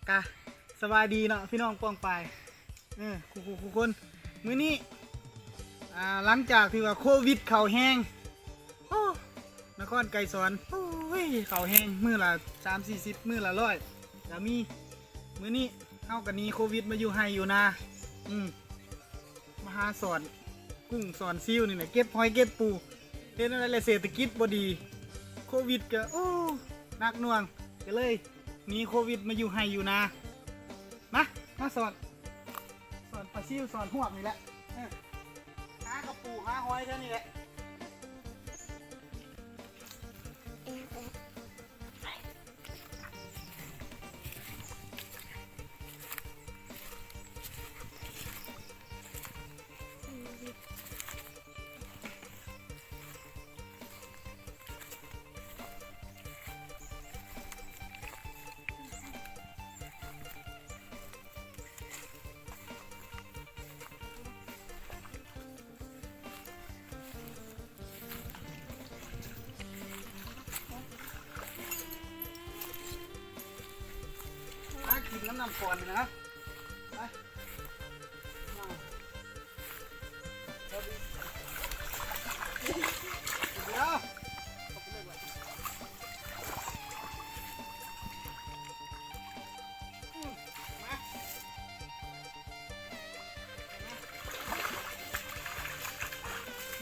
ກະສະບາຍດີເນາະພີ່ນ້ອງປ້ອງປາຍ ເອີ ຄູ່ໆ ຄູ່ຄົນ. ມື້ນີ້ ອ່າ ຫຼັງຈາກທີ່ວ່າໂຄວິດເຂົ້າແຮງ ໂອ້ ນະຄອນໄກສອນ ໂອ້ຍ ເຂົ້າແຮງ ມື້ລະສາມສີ່ສິບ ມື້ລະຮ້ອຍກະມີ. ມື້ນີ້ເຮົາກະໜີໂຄວິດມາຢູ່ໄຮ່ຢູ່ນາ ອືມ ມາຫາສອນກຸ້ງສອນຊີວນີ້ແຫຼະ ເກັບຫອຍເກັບປູ ເຮັດແນວໃດແລະເສດຖະກິດບໍ່ດີ ໂຄວິດກະ ໂອ້ ໜັກໜ່ວງ ກະເລີຍໜີໂຄວິດມາຢູ່ໄຮ່ຢູ່ນາ. ມາ ມາສອນ ສອນປາຊີວ ສອນຮວກນີ້ແຫຼະ ເອີ ຫາກະປູຫາຫອຍແຖວນີ້ແຫຼະ. ຫາກິນນຳນ້ຳກ່ອນນີ້ນະ ໄປ ດຽວ ອືມ ມາ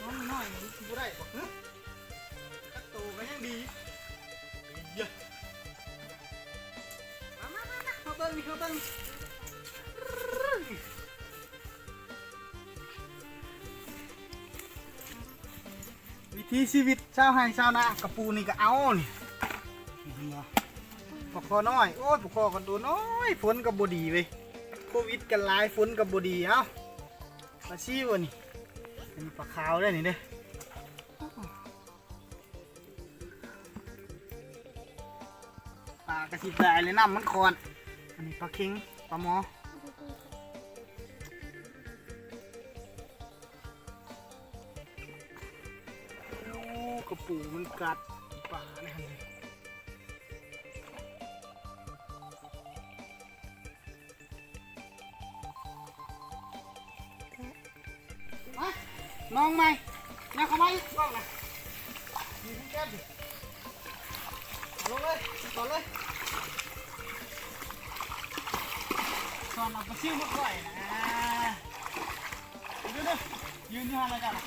ນ້ອງນ້ອຍນີ້ຊິບໍ່ໄດ້ບໍ່ ຮະ? ຈັກໂຕກະຍັງດີ ເອີຍ ມາ ມາ ມາ ມາ ມາເບິ່ງນີ້ ມາເບິ່ງ ວິຖີຊີວິດຊາວໄຮ່ຊາວນາ ກະປູນີ້ກະເອົານີ້ ເຫັນບໍ່? ປາຄໍນ້ອຍ ໂອ້ຍ ປາຄໍກະໂຕນ້ອຍ ຝົນກະບໍ່ດີເວີຍ ໂຄວິດກະຫຼາຍ ຝົນກະບໍ່ດີ ເອົ້າ ປາຊີວອັນນີ້ ອັນນີ້ປາຂາວເດີ້ນີ້ເດີ້. ປາກະຊິຕາຍແລ້ວ ນ້ຳມັນຂ້ອນ ອັນນີ້ປາເຄັງ ປາໝໍ ໂອ້ ກະປູມັນກັດປາເດ້ຫັ້ນເດ້. ມາ ນ້ອງໃໝ່ ຍັບເຂົ້າມາອີກ ນ້ອງນະ ນີ້ເກັບ ເອົາລົງເລີຍ ສອນເລີຍ ສອນເອົາປາຊິວມາກ້ອຍນະ ເດີໆ ຢືນຢູ່ຫັ້ນລະເຈົ້ານະ.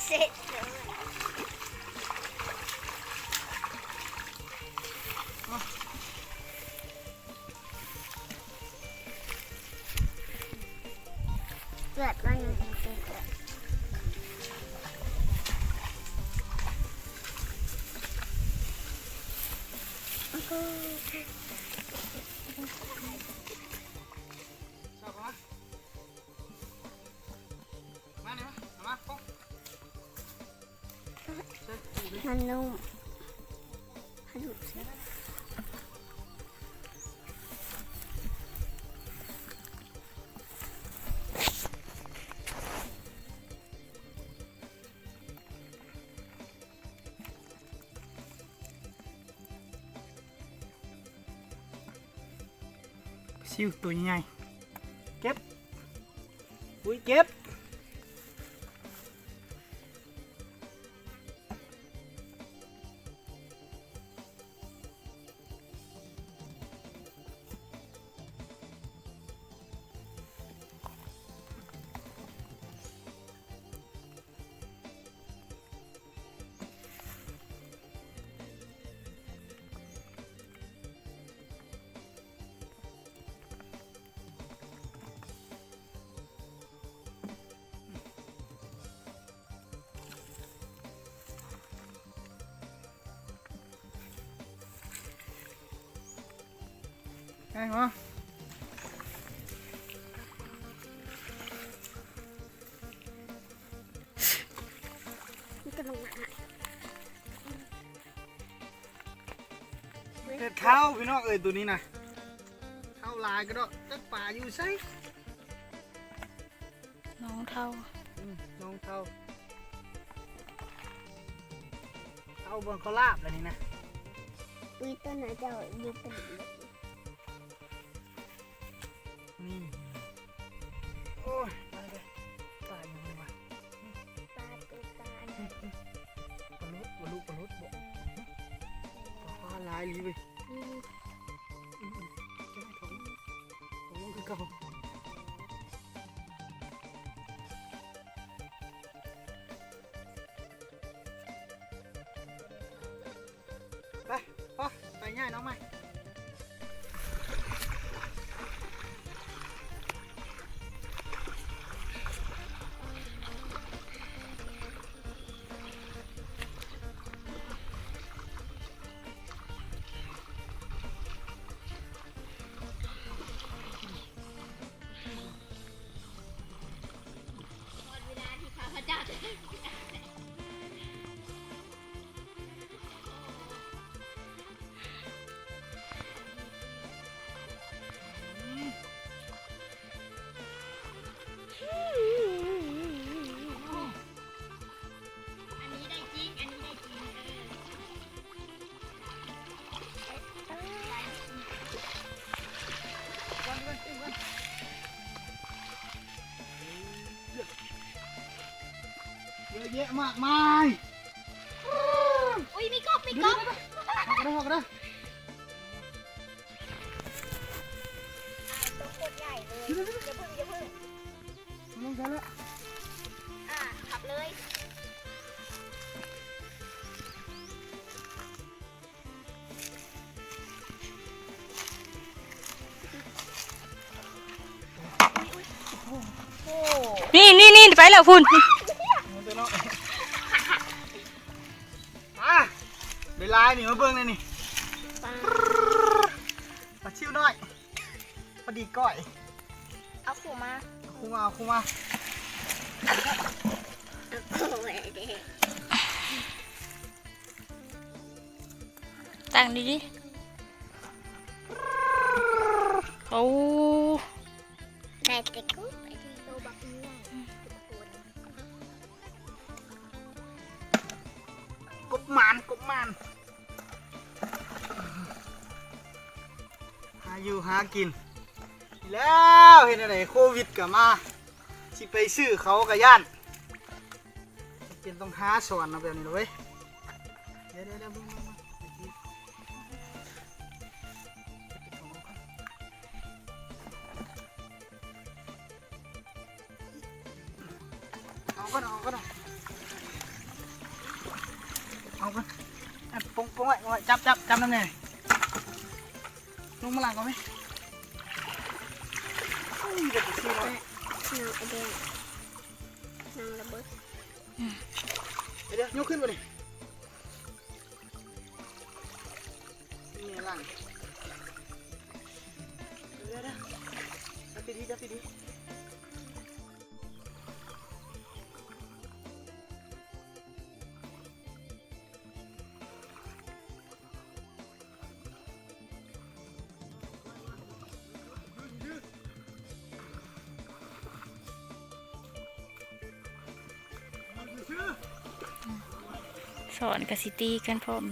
ເສັດເລີຍ ເລືອດມັນ ມານີ້ມາ ເອົາມາ ມັນນຸ້ມ ໃຫ້ດູດຊິ ຊິວໂຕໃຫຍ່ ເກັບ ອຸ້ຍ ເກັບ. ໄດ້ບໍ່? ເຫັດເທົ້າພີ່ນ້ອງເອີຍ ໂຕນີ້ນະ ເທົ້າຫຼາຍກະດອກ ຈັກປາຢູ່ໃສ. ນ້ອງເທົ້າ ອືມ ນ້ອງເຖົ້າ ເຂົ້າເບິ່ງເຂົາລາບແລ້ວນີ້ນະ. ອຸ້ຍ ຕົ້ນນະເຈົ້າຢູ່ປະດິນ. ນີ້ ໂອ້ຍ ຕາຍເດ້ ປາຫຍັງວະ? ປາ ປາ ປາ ປາຫຼຸດ ປາຫຼຸດ ປາຫຼຸດບໍ? ປາຫຼາຍອີ່ຫຼີເວີຍ. ອືມ ອືມ ອືມ ເກັບໄວ້ ຖອງ ຖອງລົງຄືເກົ່າ. ໄປ ໄປ ໄປຍ້າຍນ້ອງໃໝ່. ຮອດເວລາທີ່ຂ້າພະເຈົ້າຈະໄດ້ ອັນນີ້ໄດ້ຈິງ ອັນນີ້ໄດ້ຈິງ ເອີ. ເຍອະແຍະມາກມາຍ. ອຸ້ຍ ມີກົບ ມີກົບ. ເດີ ເດີ ເດີ ເດີ ເອົາກະດາ ເອົາກະດາ. ອ່າ ຕົວໂຄດໃຫຍ່ເລີຍ. ເດີ ເດີ ເດີ ຢ່າເພິ່ງ ຢ່າເພິ່ງ. ມັນລົງໃສ່ແລ້ວ. ອ່າ ພັບເລີຍ. ອຸ້ຍ ອຸ້ຍ ໂອ້ ນີ້ ນີ້ ນີ້ ໄປແລ້ວພຸ້ນ. ອ່າ ໄດ້ຫຼາຍນີ້ ມາເບິ່ງແດ່ນີ້. ປາ ປາຊິວນ້ອຍ ພໍດີກ້ອຍ. ເອົາຄູ່ມາ ເອົາຄູ່ມາ ເອົາຄູ່ມາ. ຕັ້ງດີໆ. ໂອ້ ໄດ້ແຕ່ກົບ ໂຕບັກໃຫຍ່. ກົບໝານ ກົບໝານ ຫາຢູ່ຫາກິນແລ້ວ. ເຮັດແນວໃດ ໂຄວິດກະມາ ຊິໄປຊື້ເຂົາກະຢ້ານ. ຈຳເປັນຕ້ອງຫາສອນເອົາແບບນີ້ລະເວີຍ. ດຽວ ດຽວ ດຽວ ເບິ່ງ ເບິ່ງ ເບິ່ງ. ເອົາກ່ອນ ເອົາກ່ອນ ເອົາກ່ອນ. ປົງ ປົງໄວ້ ປົງໄວ້. ຈັບ ຈັບ ຈັບນຳແດ່. ລົງມາຫຼັງກ່ອນເວີຍ. ອຸ້ຍ ແບບນີ້ເນາະ. ເອົາໄປເບິ່ງ ນາງລະເບີດ. ອືມ ດຽວ ຍົກຂຶ້ນບໍ່ນີ້? ນີ້ຫຼັງ. ດຽວ ດຽວ ຈັບດີໆ ຈັບດີໆ. ສອນກະຊິຕີກັນພ້ອມ.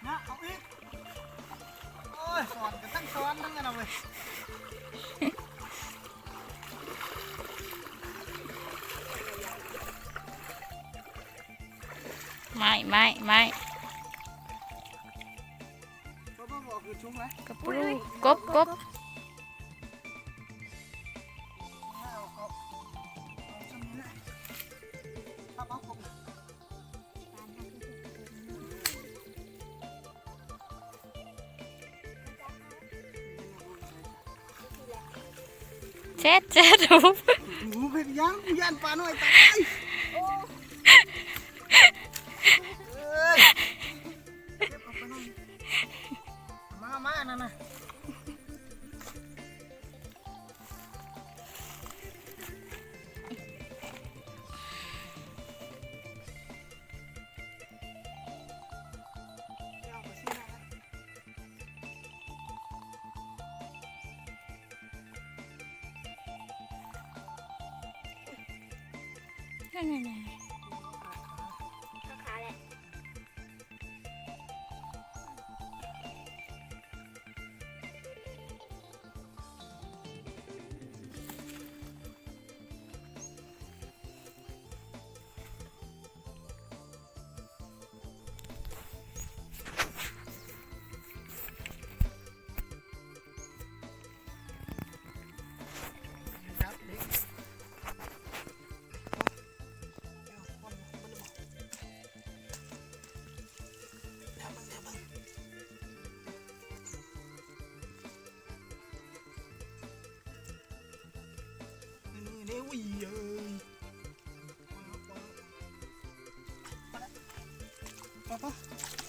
ນະ ເອົາອີກ. ໂອ້ຍ ສອນກັນທັງສອນທັງອັນນັ້ນເວີຍ. ໄມ້ ໄມ້ ໄມ້ ບໍ່ ບໍ່ ບໍ່ ຄືຊຸງນະ. ກະປູ ກົບ ກົບ. ເຊັດ ເຊັດ ຫູເຮັດຫຍັງ? ກູຢ້ານປານ້ອຍຕາຍ. ເອີຍ ເກັບເອົາໄປໜ່ອຍ. ມາ ມາ ນັ້ນນະ. ເ ນັ້ນໆ ຂາແຫຼະ. ນີ້ ນີ້ ອຸ້ຍເອີຍ ໄປ ໄປ ໄປ.